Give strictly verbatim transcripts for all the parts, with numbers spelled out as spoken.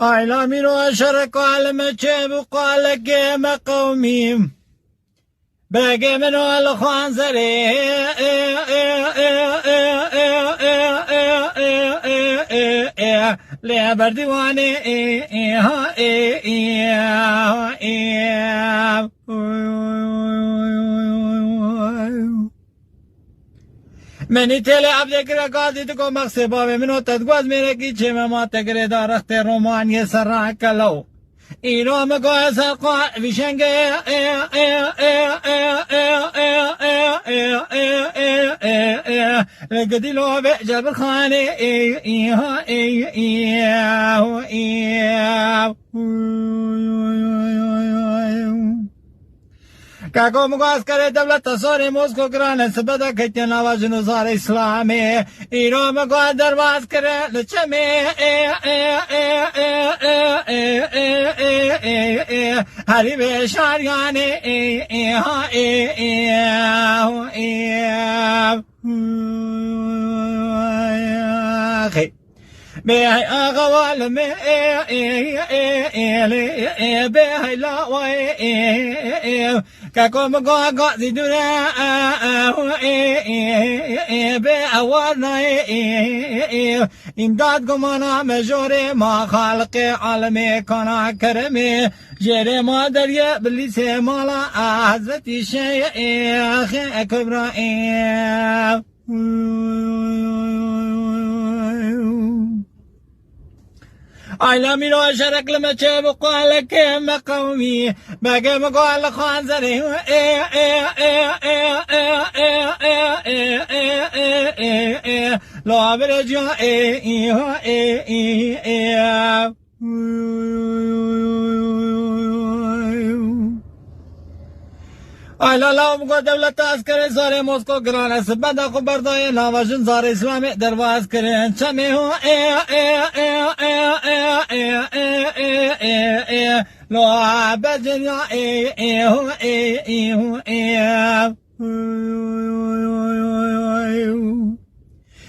Ayla mîro şerek alime çê bi qalekê me qewmî. Begê min û li xwanzerê lê berdîwanê ha. Menî têlê evdê kire gazî diko mexsê bavê min û te digwaz mêrekî çême ma te girê da rextê romaniyê serra kelew. Îro mi go ez her xwe vîşengê li gidî lo vê Cebirxanê. Kako mi go eskerê dewleta sorê Mosko girane sibe de ketiye nava jin û zarê Îslamê. Îro mi go derbas kire li çemê. Herî vê şariyanê. Bê hey axa walime, bê hey lawayê, keko min go gazî dûre, bê ewarnayê, îmdad gumana me jorê ma xalqê alemê kana keremê, jêrê ma derye bilîsê mala Hezretî Şeyxê Kubra. Ayla mîro şerek li me çê bi qalekê me qewmî. Begê min go li xwanzerê. Lo birê ciya. Ay la la, go dewleta eskerê zarê Mosko girane, sibenda xwe berdayê nava jin zarê Îslamê derbas kirin. Çemê ho, ê, ê, ê, lo, be cinya, ê, ê, ho, ê, ê, ho, ê.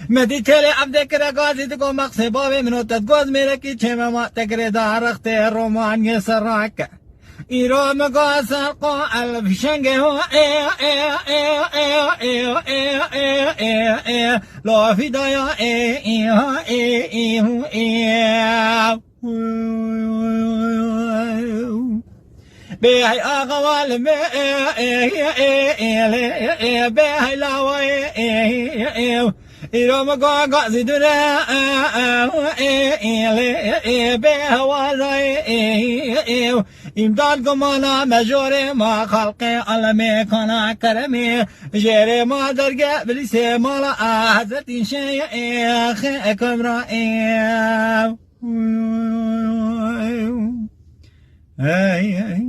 Medî têlê evdê kire gazî digo mexsê bavê min û te digoz mêrekî çême ma te girê da rextê romaniyê serrake. Îro mi go ser qo el fişengê ho, ê, ê, lo fîdaya, ê, ê, ho, ê, ê, ho, ê. Bê hey axa walime, bê hey lawayê, îro mi go gazî dûre, bê hewazayê, îmdad gumana me jorê ma xalqê alemê kana keremê, jêrê ma derge bilîsê mala Hezretî Şeyxê Kubra. Hey, hey.